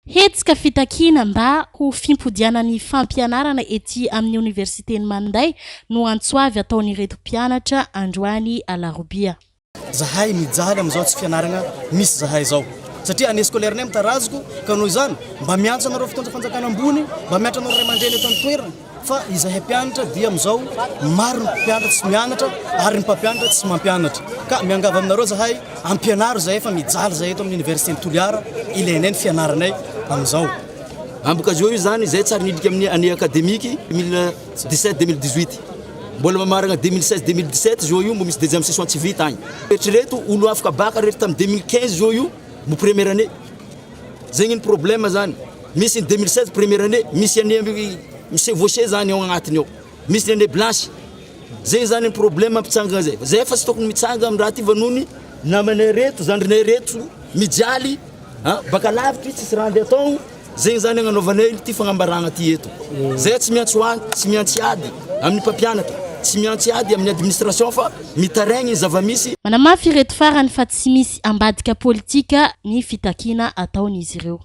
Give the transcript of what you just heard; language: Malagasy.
Hetsika fitakiana mba ho fimpodianan'ny fampianarana ety amin'ny oniversiten'i Maninday no antsoavy ataon'ireto mpianatra androany alarobia. Zahay mijaly amizao tsy fianaragna misy zahay zao satria année scolaire nay mitarazoko ka noho izany mba miantso anareo fitondra fanjakana ambony mba miantso anareo ray aman-dreny eto an-toerana fa izahay mpianatra dia amizao maro ny mpianatra tsy mianatra ary ny mpampianatra tsy mampianatra ka miangavy aminareo zahay ampianaro zahay fa mijaly zahay eto amin'ny université ny Toliara ilainay ny fianaranay amizao. Ambokazio io zany zay tsary niditra amin'ny année académique 2017 2018 mbola mamaragna 2016 2017 zao io mbo misy deuxième session tsy vita agny. Eritrereto olo afaka bac reto tamin'ny 2015 zao io mbo première année. Zegny ny problème zany. Misy ny 2016 première année, misy année mi-chevaucher zany ao agnatiny ao. Misy ny année blanche. Zegny zany ny problème mampitsangana zay. Zay fa tsy tokony mitsanga amin'ny raha ty fa noho ny namanay reto, zandrinay reto mijaly, baka lavitry tsisy raha andeha atao. Zegny zany agnanaovanay ty fagnambaragna ty eto. Zay tsy miantso ady, tsy miantsy ady amin'ny mpampianatra, tsy miantsy ady amin'ny administration fa mitaraigny ny zava-misy. Manamafy ireto farany fa tsy misy ambadika politika ny fitakiana ataon'izy ireo.